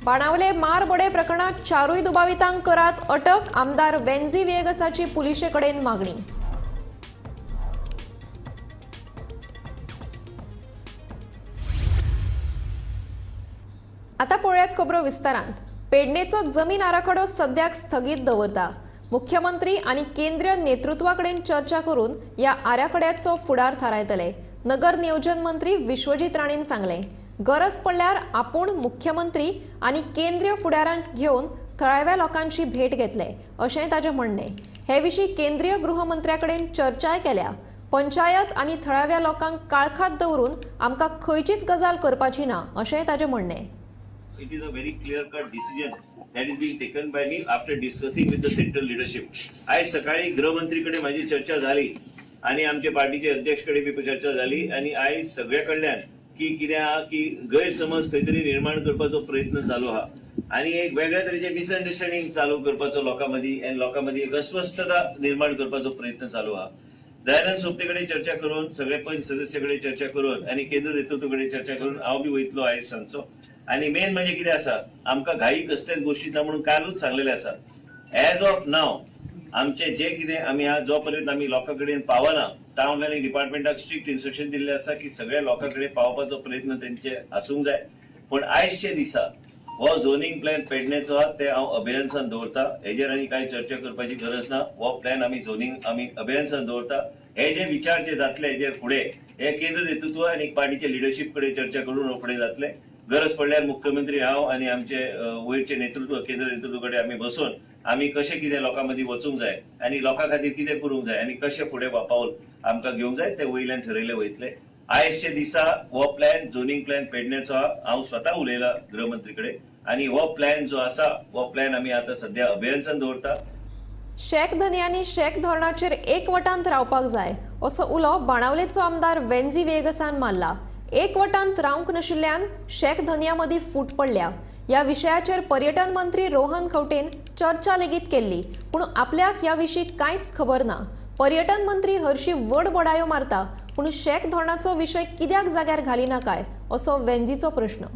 बाणावले मारबडय प्रकरणात चारूय दुबावितांक करात अटक. आमदार वेन्झी व्हिएगसाची पुलिशे कडेन मागणी. आता पळयात खबरो विस्तारांत. पेडणेचो जमीन आराखडो सद्याक स्थगीत दवरता. मुख्यमंत्री आनी केंद्रीय नेतृत्वा कडेन चर्चा करून ह्या आराखड्याचो फुडार थारायतले. नगर नियोजन मंत्री विश्वजीत राणेन सांगलें, गरज पडल्यार आपूण मुख्यमंत्री आनी केंद्रीय फुडारांक घेवन थळाव्या लोकांची भेट घेतले अशें ताजें म्हणणें. हे विशीं केंद्रीय गृहमंत्र्या कडेन चर्चाय केल्या. पंचायत आनी थळाव्या लोकांक काळखात दवरून आमकां खंयचीच गजाल करपाची ना अशेंय ताजें म्हणणें. It is a very clear-cut decision that is being taken by me after discussing with the central leadership. आयज सकाळी गृहमंत्री कडेन माझी चर्चा झाली आणि आमचे पार्टीचे अध्यक्ष कडे बी चर्चा झाली आणि आयज सगळ्या कडल्यान की कितें आहा की गैरसमज खंय तरी निर्माण करपाचो प्रयत्न चालू आहा आणि एक वेगळ्या तरेचे मिसअंडरस्टँडिंग चालू करपाचो लोकां मदीं आनी लोकां मदीं एक अस्वस्थता निर्माण करपाचो प्रयत्न चालू आहा. दयानंद सोपते कडेन चर्चा करून, सगळे पंच सदस्य कडेन चर्चा करून आनी केंद्र नेतृत्व कडेन चर्चा करून हांव बी वयतलो आयज सांजचो. आनी मेन म्हणजे कितें आसा, आमकां घाई कसल्याच गोष्टी ना म्हणून कालूच सांगलेलें आसा. एज ऑफ नाव आमचे जे कितें आमी आज जो पर्यंत आमी लोकां कडेन पावना, टावन प्लॅनिंग डिपार्टमेंटाक स्ट्रिक्ट इन्स्ट्रक्शन दिल्लें आसा की सगळ्या लोकां कडेन पावपाचो प्रयत्न तेंचे आसूंक जाय. पूण आयजच्या दिसा हो झोनिंग प्लॅन पेडणेचो आहा ते हांव अभियन्सान दवरता. हेजेर आनी कांय चर्चा करपाची गरज ना. हो प्लॅन आमी झोनिंग आमी अभियन्सान दवरता. हे जे विचार जे जातले हेजेर फुडें हे केंद्र नेतृत्व आनी पार्टीचे लिडरशीप कडेन चर्चा करून फुडें जातले. गरज पडल्यार मुख्यमंत्री हांव आनी आमचे वयरचे नेतृत्व केंद्र नेतृत्व कडेन आमी बसून आमी कशें कितें लोकां मदीं वचूंक जाय आनी लोकां खातीर कितें करूंक जाय आनी कशें फुडें पावल आमकां घेवंक जाय ते वयल्यान ठरयले वयतले. आयजच्या दिसा हो प्लॅन झोनिंग प्लॅन पेडणेचो हांव स्वता उलयला गृहमंत्री कडेन आनी हो प्लॅन जो आसा हो प्लॅन आमी आतां सद्या अभियन्सान दवरता. शॅक धनयांनी शॅक धोरणाचेर एकवटांत रावपाक जाय असो उलो बाणावलेचो आमदार वेन्झी व्हिएगसान मारला. एकवटांत रावंक नाशिल्ल्यान शॅक धनयां मदीं फूट पडल्या. ह्या विशयाचेर पर्यटन मंत्री रोहन खंवटेन चर्चा लेगीत केल्ली, पूण आपल्याक ह्या विशीं कांयच खबर ना. पर्यटन मंत्री हरशी व्हड बडायो मारता, पूण शॅक धोरणाचो विशय कित्याक जाग्यार घालिना काय असो वेन्झीचो प्रश्न.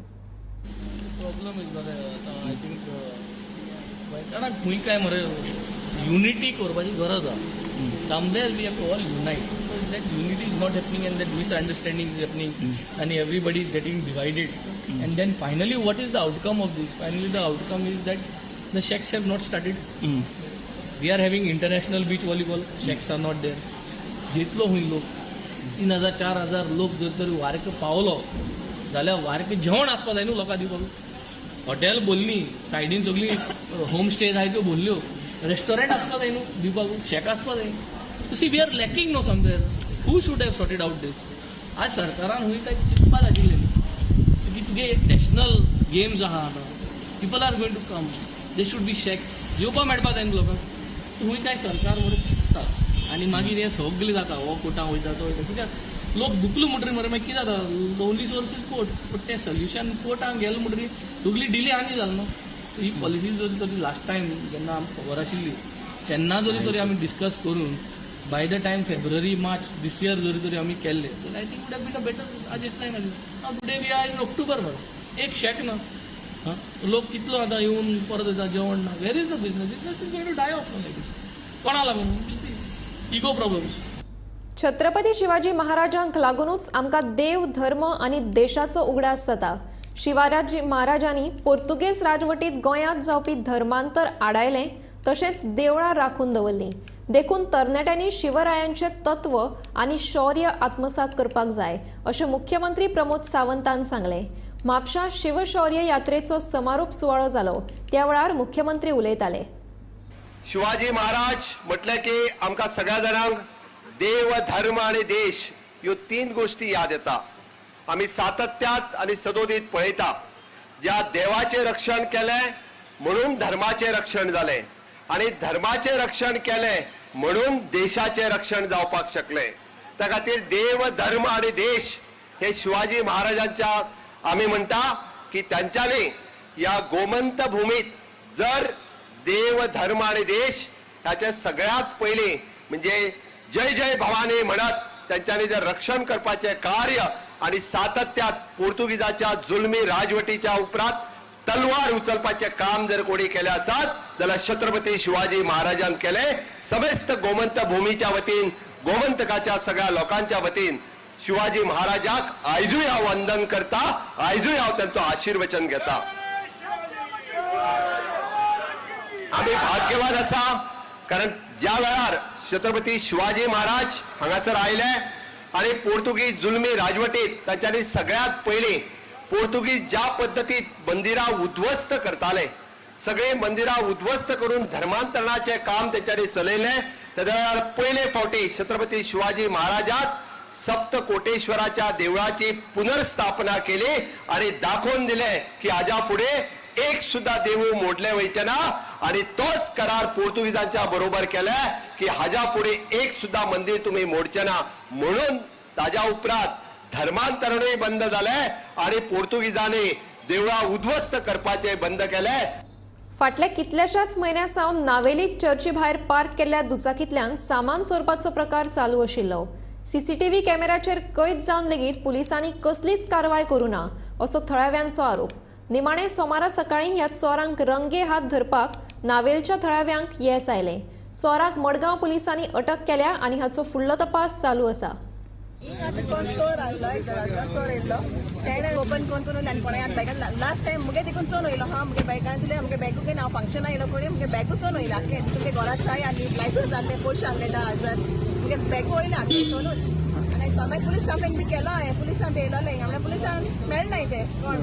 प्रॉब्लम is बरें आतां I think गोंयकारांक खंय काय मरे युनिटी करपाची गरज आहा. Somewhere we have to all unite. That unity is not happening and that misunderstanding is happening and everybody is getting divided. And then finally what is the outcome of this? Finally the outcome is that the shacks have not started. We are having international beach volleyball, shacks are not there. जितलो हुंय लोक 3000 4000 लोक जर तर वार्क पावलो जाल्यार वार्क जेवण आसपा जाय न्हू लोकां दिवपाक. हॉटेल भरली, सायडीन सगळीं होम स्टे जाय त्यो भरल्यो, रेस्टॉरंट आसपा जाय न्हू दिवपाक, शॅक आसपा जाय. See we are lacking no somewhere. Who should have sorted out this? आज सरकारान हुंय काय चिंतपा जाय आशिल्लें की तुगे एक नॅशनल गेम्स आहा आतां, people are going to come, they should be shacks, जेवपा मेळपा जाय न्हू लोकांक. हुंय काय सरकार मरे चिंतता आनी मागीर हें सगळें जाता. हो कोर्टां वयता तो वयता, कित्याक लोक दुखलो म्हणटरीर मरे मागीर कितें जाता, only source is court. But तें सोल्युशन कोर्टान गेलें म्हणटरीर सगळी डिले आनी जालो न्हू. ही पॉलिसी जरी तरी लास्ट टायम जेन्ना आमकां खबर आशिल्ली तेन्ना जरी तरी आमी डिस्कस करून by the time February March this year जरी तरी आमी केल्ले जाल्यार I think would have been a better. आज जायना. Today we are in October मरे, एक शॅक ना. हां, लोक कितलो आतां येवन परत येता, जेवण ना. Where is the business? Business is going to die off like this. कोणा लागून? Ego problems. Chhatrapati Shivaji महाराजांक लागूनच आमकां देव, धर्म आनी देशाचो उगडास जाता. शिवाजी महाराजांनी पोर्तुगेज राजवटीत गोंयांत जावपी धर्मांतर आडायलें, तशेंच देवळां राखून दवरलीं. देखून तरणाट्यांनी शिवरायांचें तत्व आनी शौर्य आत्मसात करपाक जाय अशें मुख्यमंत्री प्रमोद सावंतान सांगलें. म्हापशां शिवशौर्य यात्रेचो समारोप सुवाळो जालो त्या वेळार मुख्यमंत्री उलयताले. शिवाजी महाराज म्हटलें की आमकां सगळ्या जाणांक देव, धर्म आनी देश ह्यो तीन गोष्टी याद येता. आमी सातत्यात आनी सदोदीत पळयता, ज्या देवाचें रक्षण केलें म्हणून धर्माचें रक्षण जालें आनी धर्माचें रक्षण केलें म्हणून देशाचें रक्षण जावपाक शकलें. त्या खातीर देव, धर्म आनी देश हे शिवाजी महाराजांच्या आमी म्हणटा की तांच्यांनी ह्या गोमंत भूमीत जर देव, धर्म आनी देश ह्याचे सगळ्यात पयलीं म्हणजे जय जय भवानी म्हणत त्यांच्यानी जर रक्षण करपाचें कार्य आणि सातत्यात पोर्तुगीजाच्या जुलमी राजवटीच्या उपरांत तलवार उचलपाचें काम जर कोणी केलें आसात जाल्यार छत्रपती शिवाजी महाराजान केलें. समेस्त गोमंत भूमीच्या वतीन, गोमंतकाच्या सगळ्या लोकांच्या वतीन शिवाजी महाराजाक आयजूय हांव वंदन करता, आयजूय हांव तांचो आशीर्वचन घेता. आमी भाग्यवान आसा, कारण ज्या वेळार छत्रपती शिवाजी महाराज हांगासर आयले आनी पोर्तुगीज जुलमी राजवटीत तांच्यांनी सगळ्यात पयलीं पोर्तुगीज ज्या पद्दतीत मंदिरां उद्ध्वस्त करताले, सगळीं मंदिरां उद्ध्वस्त करून धर्मांतरणाचें काम तेंच्यांनी चलयलें. तेन्ना वेळार पयले फावटी छत्रपती शिवाजी महाराजाक सप्तकोटेश्वराच्या देवळाची पुनर्स्थापना केली आणि दाखोवन दिले की हाज्या फुडें एक सुद्धा देवूळ मोडले वयचे ना. आणि तोच करार पोर्तुगीजांच्या बरोबर केलाय की हाज्या फुडें एक सुद्धा मंदिर तुम्ही मोडचे ना. म्हणून ताज्या उपरांत धर्मांतरणूय बंद जालें आणि पोर्तुगीजांनी देवळां उद्ध्वस्त करपाचें बंद केलें. फाटल्या कितल्याशाच म्हयन्यां सावन नावेली चर्ची भायर पार्क केल्ल्या दुचाकींतल्यान सामान चोरपाचो प्रकार चालू आशिल्लो. सीसीटीव्ही कॅमेराचेर कैद जावन लेगीत पुलिसांनी कसलीच कारवाय करूं ना असो थळाव्यांचो आरोप. निमाणे सोमारा सकाळीं ह्या चोरांक रंगे हात धरपाक नावेलच्या थळाव्यांक येस आयलें. चोराक मडगांव पुलिसांनी अटक केल्या आनी हाचो फुडलो तपास चालू आसा. आतां कोण चोर आहलो, एक घरांतलो चोर येयल्लो, तेणें ओपन करून करून आनी कोणाय बायकान लास्ट टायम मुगे देखून चोन येयलो. हा, मुगे बॅगान दिले, मुगे बॅगू घेवन हांव फंक्शना येयलो, कोणी मुगे बॅगू चोन येयलो आख्खें. तुमगे घराक साय आनी लायसन्स आहलें, पयशे आहले 10,000, मुगे बॅगू वयलें आख्खें चोनूच. आनी मागीर पुलीस कंप्लेन बी केलो हांवें, पुलिसान ते येयलोले हिंगा, म्हणल्यार पुलिसान मेळनाय ते कोण.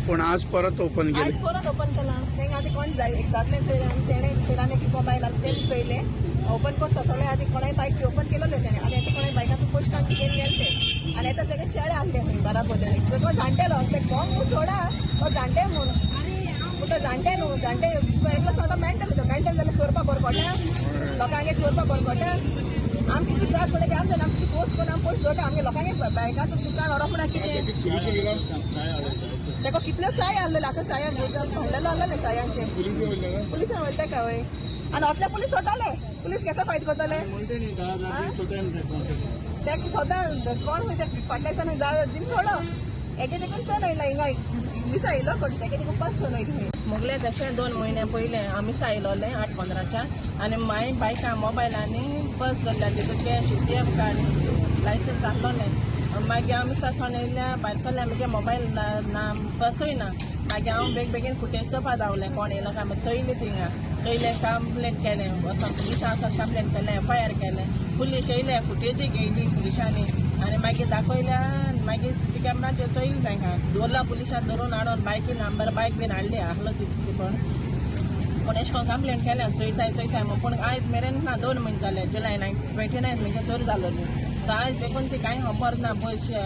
पूण आज परत ओपन केले. आयज परत ओपन केलां तेंगा. आतां कोण जाय एक दादले चोयलें तेणें, चेरान एक मोबायल आसा तें चोयलें, ओपन करता सगळें. आतां कोणाय बायक ओपन केलोलें तेणें आनी आतां कोणाय बायकाचो पयशे काडून घेवन गेले ते. आनी आतां तेका चेडे आहले खंय बराबर तेणें. तो जाणटेलो ते कोण म्हूण सोडा, तो जाणटे म्हूण, पूण तो जाणटे न्हू, जाणटे तो एकलो सुद्दां मेंटल. तो मेंटल जाल्यार चोरपा बरो पडटा, लोकांगे चोरपा बरो पडटा. आम कितले त्रास पडटा की आम जाणा, आम कितें पोस्ट करून आम पयशे जोडटा, आमगे लोकांगे बँकाचो दुकान व्हरप म्हणल्यार कितें. तेका कितल्यो चाय आहलेलो, आतां चायान भांडलो आहलेलें चायांचें. पुलिसान वयता काय वय आनी असले पुलीस सोडटाले. पुलीस केसो फायट करतले ते सदां कोण खंय ते फाटल्या दिसान खंय दिन सोडलो एके देखून चड येयला हिंगा मिसा येयलो कोण तेके देखून पास चड येयलो. मुगले तशें 2 म्हयने पयलें आमी आयलोले 8:15च्या आनी मागीर बायकां मोबायल आनी पर्स दवरल्या, तितून cash, ATM card, licence आहलोलें. मागीर आमी सासोन येयल्या, भायर सरल्या, मुगे मोबायल ना, पर्सूय ना. मागीर हांव बेग बेगीन फुटेज चोवपा धांवलें, कोण येयलो काय म्हूण. चोयलें थिंगा, चोयलें, कंप्लेन केलें, वचोन पुलिसां वचोन कंप्लेन केलें, एफ I R केलें. पुलीस येयले, फुटेजूय घेयली पुलिसांनी आनी मागीर दाखयल्या. मागीर सीसी कॅमेराचेर चोयलें तांकां, दवरला पुलिसान धरून हाडून बायकी नंबर बायक बीन हाडली आहलो तितली. पण पूण एशें कोन्न कंप्लेन केल्या, चोयताय चोयताय म्हूण, पूण आयज मेरेन ना. 2 म्हयने जाले, जुलय 29 म्हगे चोरी जालोली. सो आयज देखून ती कांय खबर ना. पयशे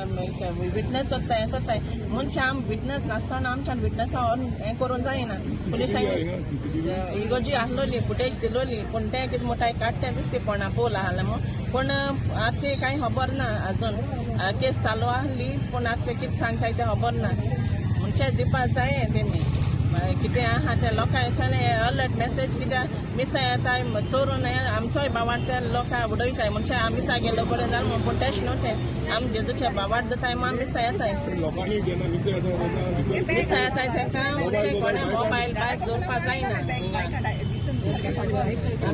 विटनस सोदताय, हें सोदताय मनशां, आम विटनस नासतना आमच्यान विटनसा व्हरून हें करूंक जायना. पुलिसांक इगोजी आहलोली फुटेज दिलोली, पूण तें कितें म्हणटाय काडटें दिसती पण पोल आहलें म्हूण. पूण आतां ती कांय खबर ना अजून. केस चालू आहली, पूण आतां ते कितें सांगताय तें खबर ना. मनशां दिवपा जाय तेमी कितें आहा तें लोकांक अशें अलर्ट मेसेज, कित्याक मिसां येताय चोरून आमचोय बावाट ते लोकांक उडयताय. मनशां आमी मिसा गेलो कडेन जालें म्हूण, पूण तेश न्हू तें. आमी जेजूच्या बावाट दिताय म्हूण मिसां येताय, मिसां येताय तेंकां म्हणजे कोणें मोबायल बायक दवरपा जायना.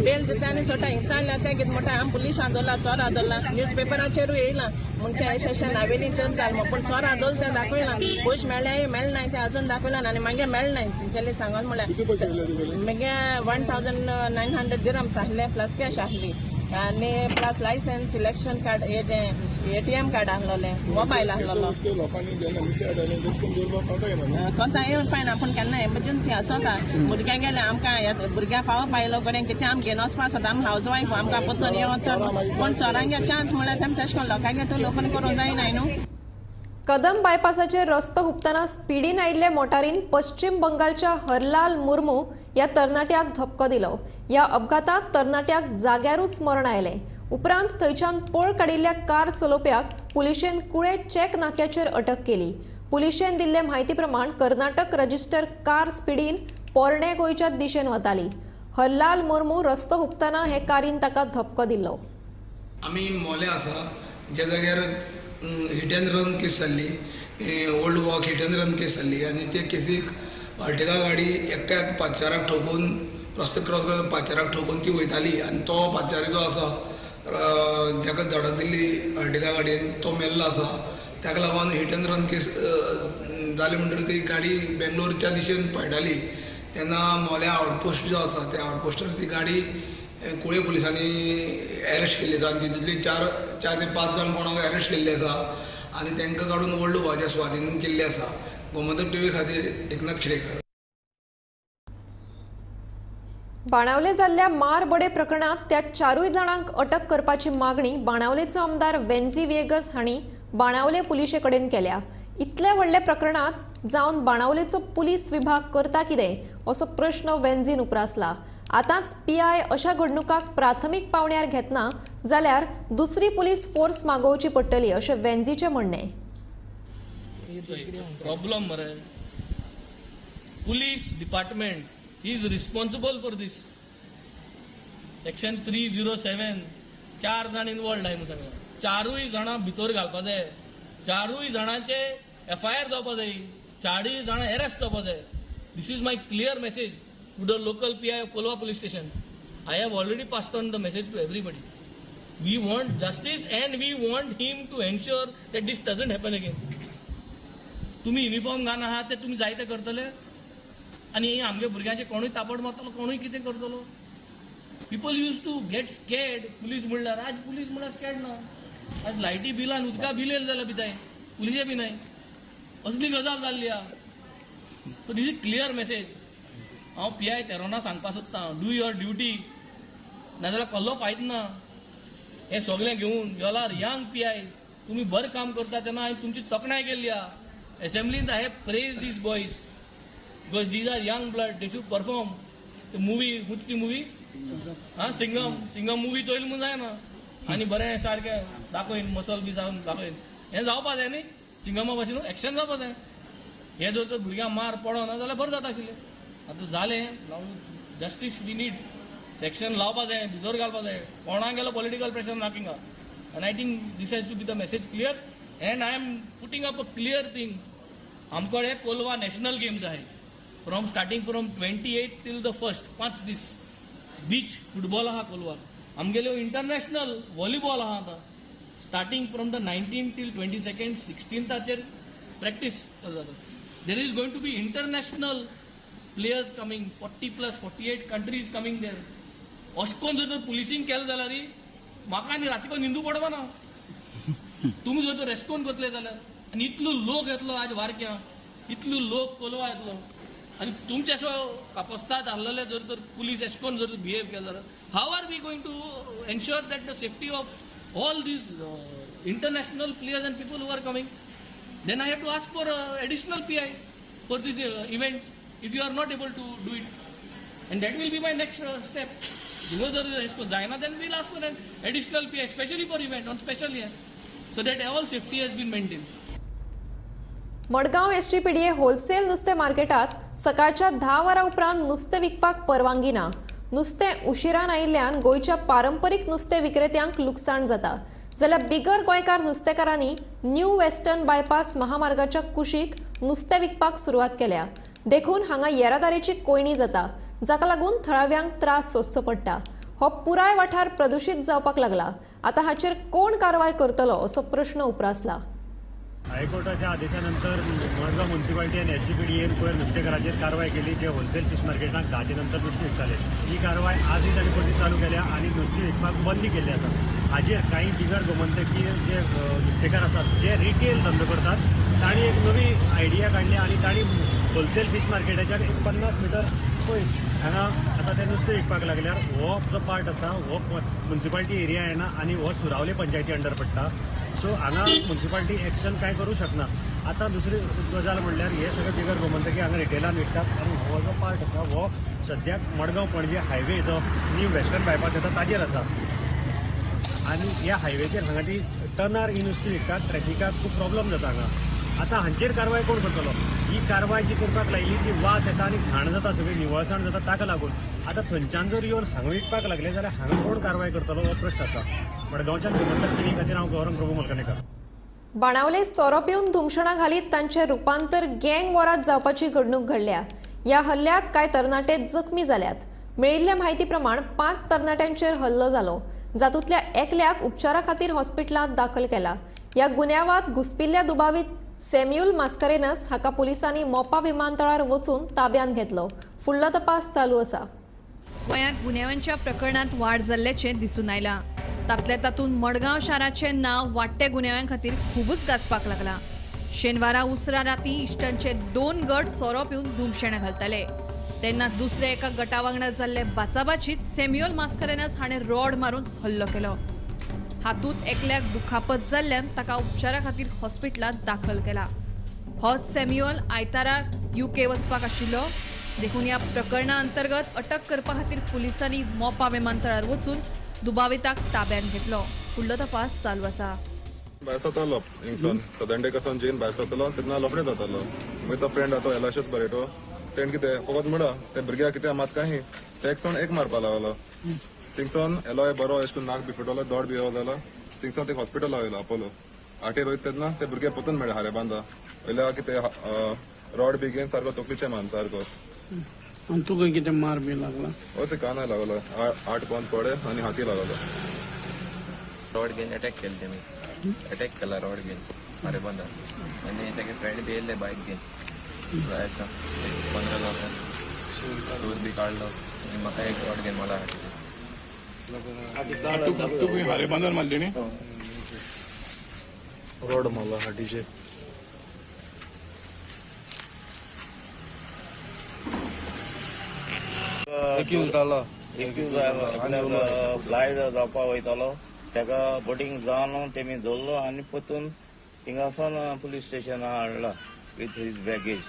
बेल दिता आनी सोडटा. हिंगच्यान तें कितें म्हणटा, आमी पुलिसां दवरला, चोरां दवरला, न्यूज पेपराचेरूय येयलां म्हणजे अशें अशें नावेली चोर जाल म्हूण. पूण चोरां दवरला तें दाखयलां, पयशे मेळ्ळ्याय मेळनाय तें अजून दाखयलां आनी मागीर मेळनाय सिन्सियरली सांगोन म्हळ्यार. मागीर 1900 दिरम्स आहले, प्लस कॅश आहली आनी प्लस लायसन्स, इलेक्शन कार्ड, हेजें एटीएम कार्ड आहलोलें, मोबायल आहलोलो. कोता येवन पायना, पूण केन्ना एमर्जन्सी आसता भुरग्यांक गेले आमकां भुरग्यां पावप आयलो कडेन कितें आम घेवन वचपा आसता. आम हावज वायफ, आमकां पचोन येवन वचोन पूण चोरांगे चान्स म्हळ्यार तेम तेश कोन लोकांगे तूं ओपन करूंक जायना न्हू. कदम बायपासाचेर रस्तो हुपतना स्पिडीन आयिल्ले मोटारीन पश्चिम बंगालच्या हरलाल मुर्मू ह्या तरणाट्याक धपको दिलो. ह्या अपघातांत तरणाट्याक जाग्यारूच मरण आयलें. उपरांत थंयच्यान पळ काडिल्ल्या कार चलोवप्याक पुलिशेन कुळे चेक नाक्याचेर अटक केली. पुलिशेन दिल्ले म्हायती प्रमाण कर्नाटक रजिस्टर कार स्पिडीन पोरणे गोंयच्या दिशेन वताली. हरलाल मुर्मू रस्तो हुपतना हे कारीन ताका धपको दिल्लो. आमी मोले आसा ज्या जाग्यार हिट एंड रन केस जाल्ली, old walk hit and run case जाल्ली आनी ते केसीक अर्टिगा गाडी एकट्याक पांचाराक ठोकून रस्तो क्रॉस करून पांचाराक ठोकून ती वयताली आनी तो पांचारी जो आसा ताका धडक दिल्ली अर्टिगा गाडयेन तो मेल्लो आसा. ताका लागून हिट एंड रन केस जाली म्हणटकीर ती गाडी बेंगलोरच्या दिशेन पळटाली तेन्ना मोल्या आउटपोस्ट जो आसा त्या आउटपोस्टार ती गाडी कुळे पुलिसांनी अरेस्ट केल्ली आसा आनी तितूंतली चार ते 5 जाण कोणाक अरेस्ट केल्ले आसा आनी तांकां काडून ओल्ड गोवाच्या स्वाधीन केल्ले आसा. गोमंतक टीव्ही खातीर एकनाथ खेडेकर. बाणावले जाल्ल्या मार बडे प्रकरणात त्या 4 जाणांक अटक करपाची मागणी बाणावलेचो आमदार वेन्झी व्हिएगस हांणी बाणावले पुलिशे कडेन केल्या. इतले व्हडले प्रकरणात जावन बाणावलेचो पुलीस विभाग करता कितें असो प्रश्न वेन्झीन उप्रासला. आतांच पीआय अशा घडणुकांक प्राथमीक पावण्यार घेतना जाल्यार दुसरी पुलीस फोर्स मागोवची पडटली अशें वेन्झीचें म्हणणें. प्रॉब्लम मरे, Police department is responsible for this. Section 307 4 जाण इनवॉल्ड आहाय सगळे, 4 जाणां भितर घालपा जाय, 4 जाणांचे एफआयआर जावपा जाय, 4 जाणां एरेस्ट जावपा जाय. This is my clear message to the local PI of Colva police station. I have already passed on the message to everybody. We want justice and we want him to ensure that this doesn't happen again. तुमी uniform घालून आहात ते तुमी जायते करतले आनी आमगे भुरग्यांचे कोणूय तापड मारतलो, कोणूय कितें करतलो. People use to get scared police म्हणल्यार. आज पुलीस म्हणल्यार स्कॅड ना. आज लायटी बिलान उदका बिल येयलें जाल्यार भिताय पुलिसे बी नाय, असली गजाल जाल्ली आहा. So this is clear message. हांव पीआय तेरोना सांगपाक सोदतां, do your duty, नाजाल्यार कसलो फायद ना. हें सगळें घेवन you all are young PIs, तुमी बरें काम करता तेन्ना हांवें तुमची तोखणाय केल्ली आहा. एसेंब्लींत I have praise these boys because these are young blood, they should perform. ती मुवी खंयची ती मुवी आं, सिंगम सिंगम मुवी चोयल म्हूण जायना आनी बरें सारकें दाखयन मसल बी जावन दाखयन, हें जावपा जाय न्ही. सिंगमा भाशेन एक्शन जावपा जाय. हें जर तर भुरग्यांक मार पडना जाल्यार बरें जाता आशिल्लें. आतां जालें, जस्टीस we need, section लावपा जाय, भितर घालपा जाय. कोणाक गेलो पॉलिटिकल प्रेशर ना हिंगा. आनी I think this has to be the message clear and I am putting up a clear thing. आमकडे कोलवा नॅशनल गेम्स आहे from starting from 28 till the 1st, 5 दीस बीच फुटबॉल आहा कोलवा. आमगेल्यो इंटरनॅशनल व्हॉलीबॉल आहा आतां starting from the 19 till 22, 16ताचेर practice जाता. There is going to be international players coming, 40+, 48 countries coming there. अशें करून जर तर पुलिसींग केलें जाल्यार म्हाका आनी रातीको न्हिंदू पडपा ना. तुमी जर तर रेस्कोन करतले जाल्यार आनी इतलो लोक येतलो आज वारक्या, इतलो लोक कोलवा येतलो आनी तुमचे असो कापस्ताद आहलेले जर तर पुलीस अशें करून जर बिहेव केलें जाल्यार how are we going to ensure that the safety of all these international players and people who are coming? Then I have to ask for additional PI for these events if you are not able to do it. And that will be my next step. Because जर जायना then we'll ask for an additional PI, especially for event, on special year, so that all safety has been maintained. Madgaon SGPDA wholesale नुस्तें मार्केटात सकाळच्या 10 वरां उपरांत नुस्तें विकपाक परवानगी ना. नुस्तें उशिरान आयिल्ल्यान गोंयच्या पारंपरीक नुस्तें विक्रेत्यांक लुकसाण जाता. जाल्यार बिगर गोंयकार नुस्तेकारांनी न्यू वेस्टर्न बायपास महामार्गाच्या कुशीक नुस्तें विकपाक सुरवात केल्या. देखून हांगा येरादारीची कोंयडी जाता, जाका लागून थळाव्यांक त्रास सोंसचो पडटा. हो पुराय वाठार प्रदुशीत जावपाक लागला. आतां हाचेर कोण कारवाय करतलो असो प्रश्न उप्रासला. हायकोर्टाच्या आदेशानंतर मडगांव म्युनिसिपालिटी आनी एसजीपीडीएन पयर नुस्तेकाराचेर कारवाय केली, जे होलसेल फीश मार्केटाक 10 नंतर नुस्तें विकताले. ही कारवाय आजूय तांणी परती चालू केल्या आनी नुस्तें विकपाक बंदी केल्ली आसा. हाजेर कांय बिगर गोमंतकीय जे नुस्तेकार आसात, जे रिटेल धंदो करतात, तांणी एक नवी आयडिया काडली आनी तांणी होलसेल फीश मार्केटाच्या एक 50 मिटर पयस हांगा आतां ते नुस्तें विकपाक लागल्यार हो जो पार्ट आसा हो म्युनिसिपालिटी एरिया येना आनी हो सुरावले पंचायती अंडर पडटा. सो हांगा म्युनिसिपालिटी एक्शन कांय करूं शकना. आतां दुसरी गजाल म्हणल्यार हे सगळे बिगर गोमंतकी हांगा रिटेलान विकतात आनी हो जो पार्ट आसा हो सद्याक मडगांव पणजे हायवे जो न्यू वेस्टर्न बायपास येता ताजेर आसा आनी ह्या हायवेचेर हांगा ती टनार ही नुस्तीं विकतात. ट्रॅफिकाक खूब प्रॉब्लम जाता हांगा. आतां हांचेर कारवाय कोण करतलो? ही कारवाय जी करपाक लायली ती वास येता आनी घाण जाता, सगळी निवळसाण जाता. ताका लागून आतां थंयच्यान जर येवन हांगा विकपाक लागले जाल्यार हांगा कोण कारवाय करतलो हो प्रश्न आसा. मडगांवच्या गोमंतक टीव्ही खातीर हांव गौरव प्रभू मलकणेकर. बाणावले सोरो पिवन धुमशणां घालीत तांचें रुपांतर गँग वॉरात जावपाची घडणूक घडल्या. ह्या हल्ल्यात कांय तरणाटे जखमी जाल्यात. मेळिल्ल्या म्हायती प्रमाण 5 तरणाट्यांचेर हल्लो जालो, जातूंतल्या एकल्याक उपचारा खातीर हॉस्पिटलांत दाखल केला. ह्या गुन्यांवांत घुसपिल्ल्या दुबावीत सॅम्युअल मास्करेनस हाका पुलिसांनी मोपा विमानतळार वचून ताब्यांत घेतलो. फुडलो तपास चालू आसा. गोंयांत गुन्यांवांच्या प्रकरणांत वाड जाल्ल्याचें दिसून आयलां. तातल्या तातूंत मडगांव शाराचें नांव वाडट्या गुन्यांवां खातीर खुबूच गाजपाक लागलां. शेनवारा उसरां राती इश्टांचे 2 गट सोरो पिवन धुमशेणां घालताले तेन्ना दुसऱ्या एका गटा वांगडा जाल्ले बाचाबाचीत सॅम्युअल मास्करेनस हाणें रॉड मारून हल्लो केलो. हातूंत एकल्याक दुखापत जाल्ल्यान ताका उपचारा खातीर हॉस्पिटलांत दाखल केला. होच सॅम्युअल आयतारा युके वचपाक आशिल्लो, देखून ह्या प्रकरणा अंतर्गत अटक करपा खातीर पुलिसांनी मोपा विमानतळार वचून दुबाविताक ताब्यांत घेतलो. फुडलो तपास चालू आसा. भायर सरतालो हिंगसून सदंडेक जेन भायर सरतालो तेन्ना लफडे जातालो. मागीर तो फ्रेंड तो एलाशस बरेटो तेणें कितें फकत म्हणा ते भुरग्याक कितें मात काही ते एक एक मारपा लागलो. थिंगसून एलो बरो अशें करून नाक बी फुटलो, दोड बी जालो. थिंगसून ते हॉस्पिटला वयलो अपोलो आठेर वयता तेन्ना ते भुरगे परतून मेळ्ळे हारे बांदा वयल्या कितें रॉड बी घेवन सारको तकलीचे मान सारको. आनी तुका कितें मार बी लागला? हय, ते कानाक लागलो, 8 पोंद पडे आनी हाती लागलो. रॉड घेवन अटॅक केले तेमी, अटॅक केला रॉड घेवन हारे बांदा. आनी तेगे फ्रेंड बी येयल्ले बायक घेवन जायचा 15 लोकां सूर बी काडलो आनी म्हाका एक रॉड घेवन मला हाडले. तुका हारे बांदार मारली न्ही? रॉड मारला हाटीचेर. फ्लायट जावपा वयतालो ताका बोटींग जावन तेमी धरलो आनी परतून थिंगासून पुलीस स्टेशनार हाडला विथ his baggage.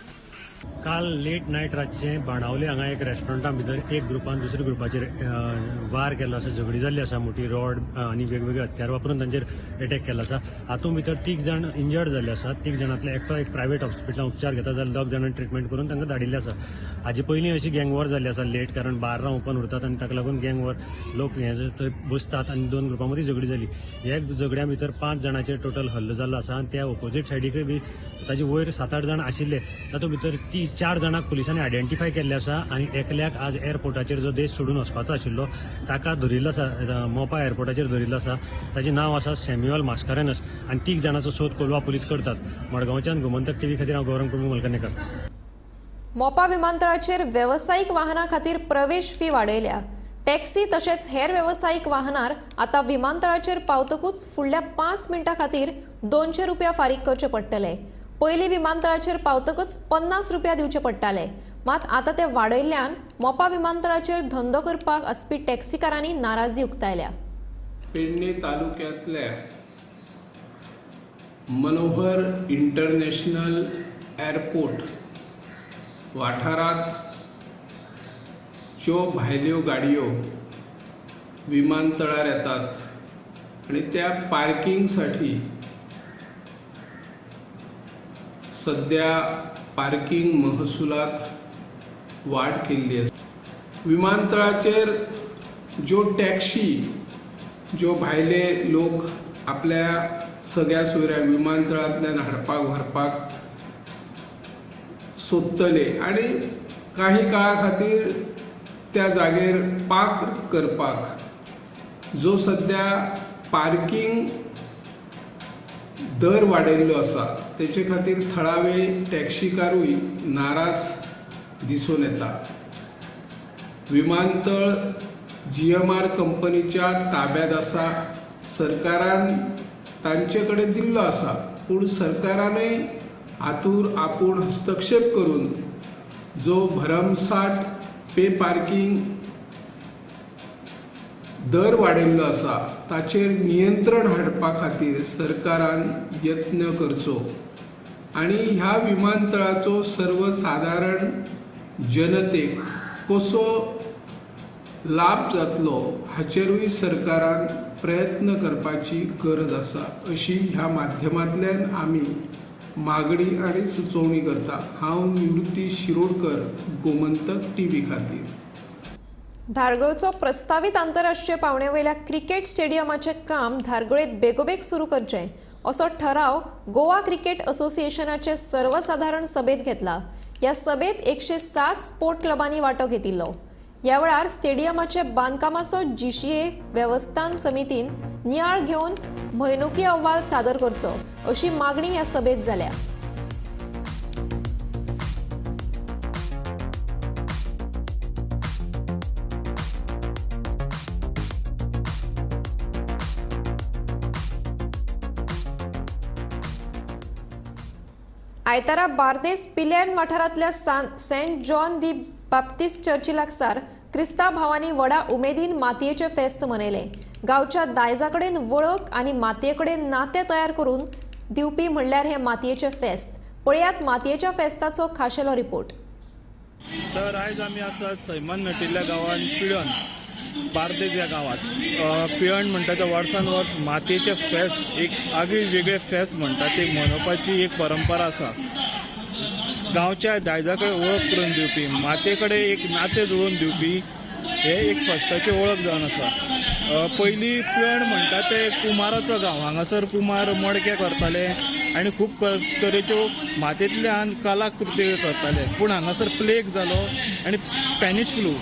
काल लेट नायट रातचें बाणावले हांगा एक रेस्टॉरंटा भितर एक ग्रुपान दुसऱ्या ग्रुपाचेर वार केल्लो आसा. झगडी जाल्ली आसा. मोठी रॉड आनी वेगवेगळे हत्यार वापरून तांचेर एटॅक केल्लो आसा. हातूंत भितर 3 जाण इंजर्ड जाल्ले आसा. 3 जाणांतले एकटो एक प्रायवेट हॉस्पिटलांत उपचार घेता जाल्यार 2 जाणांनी ट्रिटमेंट करून तांकां धाडिल्लें आसा. हाजे पयलीं अशी गँग वॉर जाल्ली आसा लेट, कारण बार्रां ओपन उरतात आनी ताका लागून गँग वॉर लोक हे थंय बसतात आनी 2 ग्रुपां मदीं झगडी जाली. ह्या झगड्या भितर 5 जाणांचेर टोटल हल्लो जाल्लो आसा आनी त्या ओपोजीट सायडीकय बी ताजे वयर 7-8 जाण आशिल्ले. तातूंत भितर 4 जाणांक पुलिसांनी आयडेंटिफाय केल्ले आसा आनी एकल्याक आज एअरपोर्टाचेर जो देश सोडून वचपाचो आशिल्लो ताका धरिल्लो आसा, मोपा एअरपोर्टाचेर धरिल्लो आसा. ताचें नांव आसा सॅम्युअल मास्करेनस आनी 3 जाणांचो सोद कोलवा पुलीस करतात. मडगांवच्यान गोमंतक टीव्ही खातीर हांव गौरव कुलू मलकनेकर. मोपा विमानतळाचेर वेवसायीक वाहनां खातीर प्रवेश फी वाडयल्या. टॅक्सी तशेंच हेर वेवसायीक वाहनार आतां विमानतळाचेर पावतकूच फुडल्या 5 मिनटां खातीर 200 रुपया फारीक करचे पडटले. पयलीं विमानतळाचेर पावतकच 50 रुपया दिवचे पडटाले, मात आतां ते वाडयल्ल्यान मोपा विमानतळाचेर धंदो करपाक आसपी टॅक्सीकारांनी नाराजी उक्तायल्या. पेडणे तालुक्यांतल्या मनोहर इंटरनॅशनल एअरपोर्ट वाठारांत ज्यो भायल्यो गाडयो विमानतळार येतात आनी त्या पार्किंगसाठी सध्या पार्किंग महसुलात वाड केल्ली आसा. विमानतळाचेर ज्यो टॅक्सी ज्यो भायले लोक आपल्या सगळ्या सोयऱ्यांक विमानतळांतल्यान हाडपाक व्हरपाक सोदतले आनी काही काळा खातीर त्या जागेर पार्क करपाक जो सध्या पार्किंग दर वाडयल्लो आसा तेचे खातीर थळावे टॅक्सीकारूय नाराज दिसून येता. विमानतळ GMR कंपनीच्या ताब्यात आसा, सरकारान तांचे कडेन दिल्लो आसा, पूण सरकारानय हातूर आपूण हस्तक्षेप करून जो भरमसाठ पे पार्किंग दर वाडयल्लो आसा ताचेर नियंत्रण हाडपा खातीर सरकारान यत्न करचो आनी ह्या विमानतळाचो सर्वसादारण जनतेक कसो लाभ जातलो हाचेरूय सरकारान प्रयत्न करपाची गरज आसा अशी ह्या माध्यमांतल्यान आमी मागणी आनी सुचोवणी करता. हांव निवृत्ती शिरोडकर, गोमंतक टीव्ही खातीर. धारगळचो प्रस्तावीत आंतरराष्ट्रीय पावण्यावयल्या क्रिकेट स्टेडियमाचें काम धारगळेत बेगोबेग सुरू करचें असो ठराव गोवा क्रिकेट असोसिएशनाचे सर्वसाधारण सभेत घेतला. ह्या सभेत 107 स्पोर्ट क्लबांनी वांटो घेतिल्लो. ह्या वेळार स्टेडियमाचे बांदकामाचो जीसीए वेवस्थान समितीन नियाळ घेवन म्हयनुकी अहवाल सादर करचो अशी मागणी ह्या सभेत जाल्या. आयतारा बार्देस पिल्यान वाठारांतल्या सेंट जॉन दी बाप्तिस्ट चर्ची लागसार क्रिस्तांव भावांनी व्हडा उमेदीन मातयेचें फेस्त मनयलें. गांवच्या दायजा कडेन वळख आनी मातये कडेन नातें तयार करून दिवपी म्हणल्यार हें मातयेचें फेस्त. पळयात मातयेच्या फेस्ताचो खाशेलो रिपोर्ट. तर आयज आमी आसा सैमान नटिल्ल्या गांवांत पिळण, बार्देज ह्या गांवांत. पिळण म्हणटा ते वर्सान वर्स मातयेचें फेस्त, एक आगळी वेगळें फेस्त म्हणटा ते मनोवपाची एक परंपरा आसा. गांवच्या दायजा कडेन वळख करून दिवपी, मातये कडेन एक नातें जुळोवन दिवपी हे एक फेस्ताची वळख जावन आसा. पयलीं पिळण म्हणटा ते कुमाराचो गांव. हांगासर कुमार मडके करताले आनी खूब तरेच्यो मातयेंतल्यान कलाकृती करताले. पूण हांगासर प्लेग जालो आनी स्पॅनिश फ्लू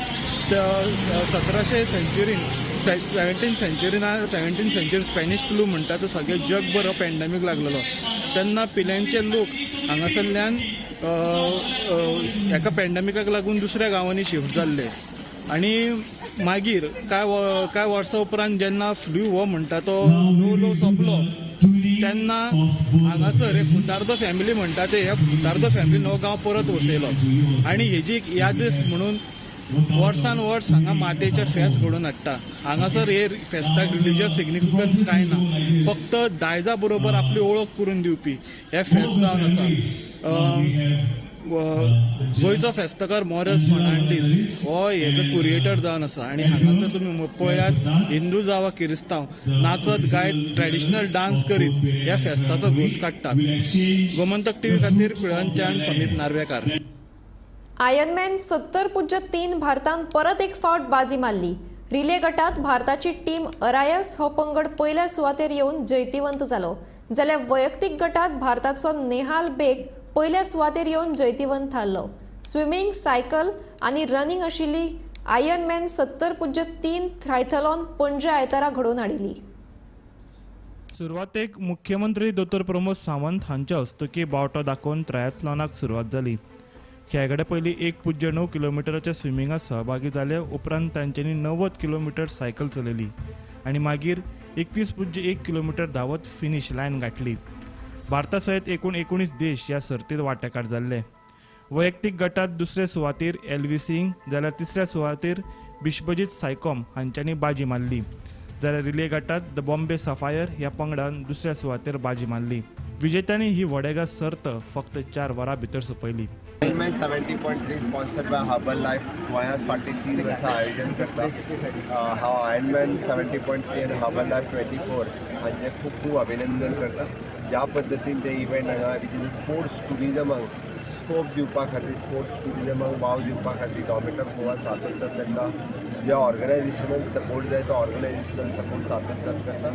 1700 सेंच्युरीन 17 सेंच्युरी स्पॅनिश फ्लू म्हणटा तो सगळे जगभर पॅन्डेमीक लागलेलो. तेन्ना पिल्यांचे लोक हांगासरल्यान एका पॅन्डेमिकाक लागून दुसऱ्या गांवांनी शिफ्ट जाल्ले आनी मागीर कांय वर्सां उपरांत जेन्ना फ्लू हो म्हणटा तो ल्हव ल्हव सोंपलो तेन्ना हांगासर हे फुतार्दो फॅमिली म्हणटा ते ह्या फुतार्दो फॅमिलीन हो गांव परत वसयलो आनी हेजी एक यादस म्हणून वर्सान वर्स हांगा मातयेचें फेस्त घडोवन हाडटा. हांगासर हे फेस्ताक रिलिजियस सिग्निफिकन्स कांय ना, फक्त दायजा बरोबर आपली वळख करून दिवपी हे फेस्त जावन आसा. गोंयचो फेस्तकार मोरस फर्नांडीस हो हेजो क्युरिएटर जावन आसा आनी हांगासर तुमी पळयात हिंदू जावं किरिस्तांव नाचत गायत ट्रेडिशनल डान्स करीत ह्या फेस्ताचो घोस काडटात. गोमंतक टीव्ही खातीर पिळर्णच्यान समीप नार्वेकार. आयर्नमॅन 70.3 भारतान परत एक फावट बाजी मारली. रिले गटात भारताची टीम अरायस हो पंगड पयल्या सुवातेर येवन जैतिवंत जालो, जाल्यार वैयक्तीक गटात भारताचो नेहाल बेग पयल्या सुवातेर येवन जैतिवंत थारलो. स्विमींग, सायकल आनी रनिंग आशिल्ली आयर्नमॅन 70.3 ट्रायथलॉन पणजे आयतारा घडोवन हाडिल्ली. सुरवातेक मुख्यमंत्री दोतोर प्रमोद सावंत हांच्या हस्तुकीं बावटो दाखोवन ट्रायथलॉनाक सुरवात जाली. खेळगडे पयलीं 1.9 किलोमिटराच्या स्विमिंगात सहभागी जाले उपरांत तांच्यांनी 90 किलोमिटर सायकल चलयली आनी मागीर 21.1 किलोमिटर धांवत फिनीश लायन गांठली. भारता सयत एकूण 19 देश ह्या सर्तीत वांटेकार जाल्ले. वैयक्तीक गटात दुसरे सुवातेर एल.व्ही. सिंग जाल्यार तिसऱ्या सुवातेर बिश्वजीत सायकॉम हांच्यांनी बाजी मारली. जाल्यार रिले गटात the Bombay sapphire ह्या पंगडान दुसऱ्या सुवातेर बाजी मारली. विजेत्यांनी ही वडेगा सर्त फक्त 4 वरां भितर सोंपयली. Ironman 70.3 sponsored by Herbal Life गोंयांत फाटलीं 3 वर्सां आयोजन करता. हांव आयर्नमॅन 70.3 आनी हर्बल लायफ 24 हांचें खूब खूब अभिनंदन करता. ज्या पद्दतीन ते इव्हेंट हांगा which is sports ट्युरिजमाक स्कोप दिवपा खातीर, स्पोर्ट्स ट्युरिजमाक वाव दिवपा खातीर गव्हर्मेंट ऑफ गोवा सातत्यान तांकां ज्या ऑर्गनायझेशनान सपोर्ट जाय तो ऑर्गनायझेशन सपोर्ट सातत्यान करता.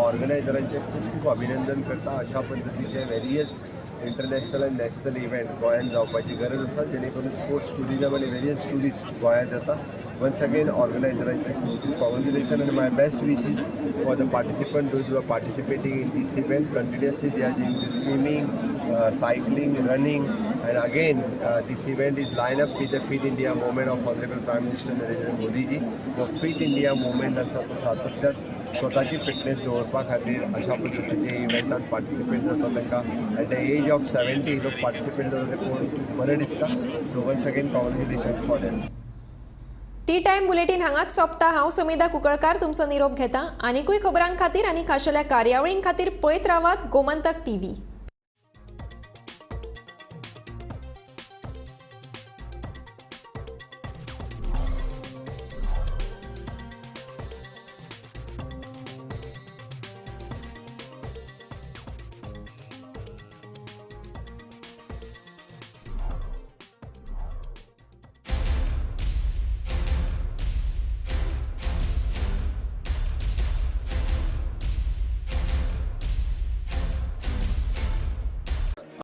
ऑर्गनायझरांचें खूब खूब अभिनंदन करता. अशा पद्दतीचे वेरियस इंटरनॅशनल आनी नॅशनल इव्हेंट गोंयांत जावपाची गरज आसा, जेणे करून स्पोर्ट्स ट्युरिजम आनी वेरियस ट्युरिस्ट गोंयांत येता. वन्स अगेन ऑर्गनायझरांचें खूब खूब कॉंग्रेच्युलेशन आनी my best wishes for the participant those who are participating in this event. Continuously they are doing swimming, cycling, running and again this event is line up with the Fit India movement of honourable Prime Minister Narendra Modiji. जो fit India movement आसा तो सातत्यान स्वताची fitness दवरपा खातीर अशा पद्दतीचे इव्हेंटात participate जाता. तांकां एट the age of 70 लोक पार्टिसिपेट जाता ते पळोवन खूब बरें दिसता. So once again congratulations for them. Tea time bulletin हांगाच सोंपता. हांव समिधा कुंकळकार तुमचो निरोप घेता. आनिकूय खबरां खातीर आनी खाशेल्या कार्यावळीं खातीर पळयत रावात गोमंतक टीव्ही.